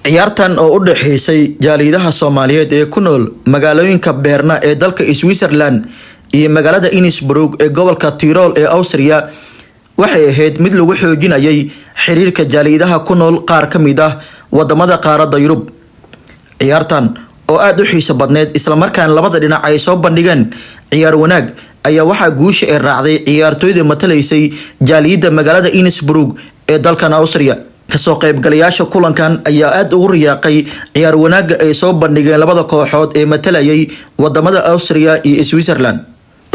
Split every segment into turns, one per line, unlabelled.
Ciyaartan oo u dhaxeysay jaaliyadaha Soomaaliyeed ee ku nool magaalooyinka Berna ee dalka Switzerland iyo magaalada Innsbruck ee gobolka Tyrol ee Austria waxay ahayd mid lagu xoojinayay xiriirka jaaliyadaha ku nool qaar ka mid ah wadamada qaaradda Yurub. Ciyaartan oo aad u xiiso badneyd, isla markaana labada dhinac ay soo bandhigeen ciyaar wanaag, ayaa waxaa guusha ee raacday ciyaartoyda matalaysay jaaliyadda magaalada Innsbruck ee dalkan Austria. Kasoo qaybgalayaasha kulankan ayaa aad ugu riyaaqay ciyaar wanaagga ay soo bandhigeen labada kooxood ee matalayay wadamada Austria iyo Switzerland.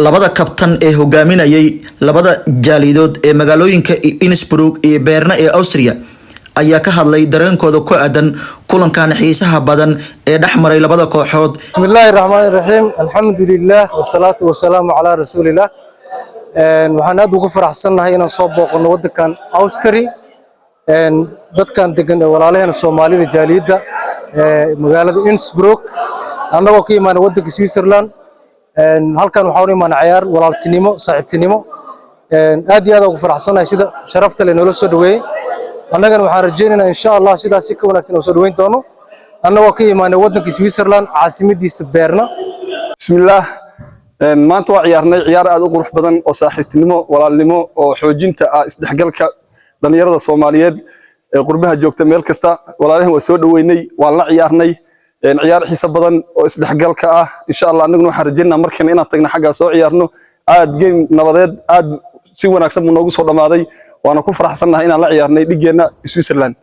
Labada kabtan ee hogaaminayay labada jaaliyadood ee magaalooyinka Innsbruck iyo Berna ee Austria ayaa ka hadlay dareenkooda ku aadan kulankan xiisaha badan ee dhex maray labada kooxood.
بسم الله الرحمن الرحيم، الحمد لله والصلاة والسلام على رسول الله. Waxaan aad ugu faraxsannahay inaan soo booqanno waddankan Austria, dadkan degan ee walaalaheena Soomaalida, jaaliyadda ee magaalada Innsbruck, annagoo ka imaanay waddanka Switzerland. Halkan waxaan u imaanay ciyaar walaaltinimo, saaxiibtinimo. Aad iyo aad ugu faraxsannahay sida sharafta leh noola soo dhaweeyey. Annagana waxaan rajaynaynaa, insha Allah, sidaas si ka wanaagsan oo soo dhaweyn doono, annagoo ka imaanay waddanka Switzerland, caasimadiisa Berna.
Bismillaah. Maanta waa ciyaarnay ciyaar aad u qurux badan oo saaxiibtinimo, walaalnimo oo xoojinta ah isdhexgalka dhalinyarada Soomaaliyeed ee qurbaha joogta meel kasta. Walaalahan waa soo dhaweynay, waan la ciyaarnay ciyaar xiiso badan oo isdhexgalka ah. Insha Allah, annaguna waxaan rajaynaa markana inaan tagno xaggaa, soo ciyaarno. Aad game nabadeed, aad si wanaagsan buu noogu soo dhammaaday, waana ku faraxsannahay inaan la ciyaarnay dhigeenna Switzerland.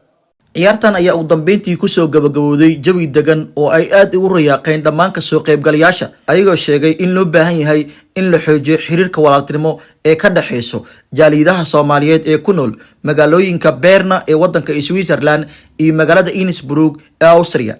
Ciyaartan ayaa ugu dambeyntii kusoo gabagabowday jawi degan oo ay aad ugu rayaaqeen dhammaan kasoo qaybgalayaasha, ayagoo sheegay in loo baahan yahay in la xoojiyo xiriirka walaaltinimo ee ka dhexeyso jaaliyadaha Soomaaliyeed ee ku nool magaalooyinka Berna ee wadanka Switzerland iyo magaalada Innsbruck ee Austria.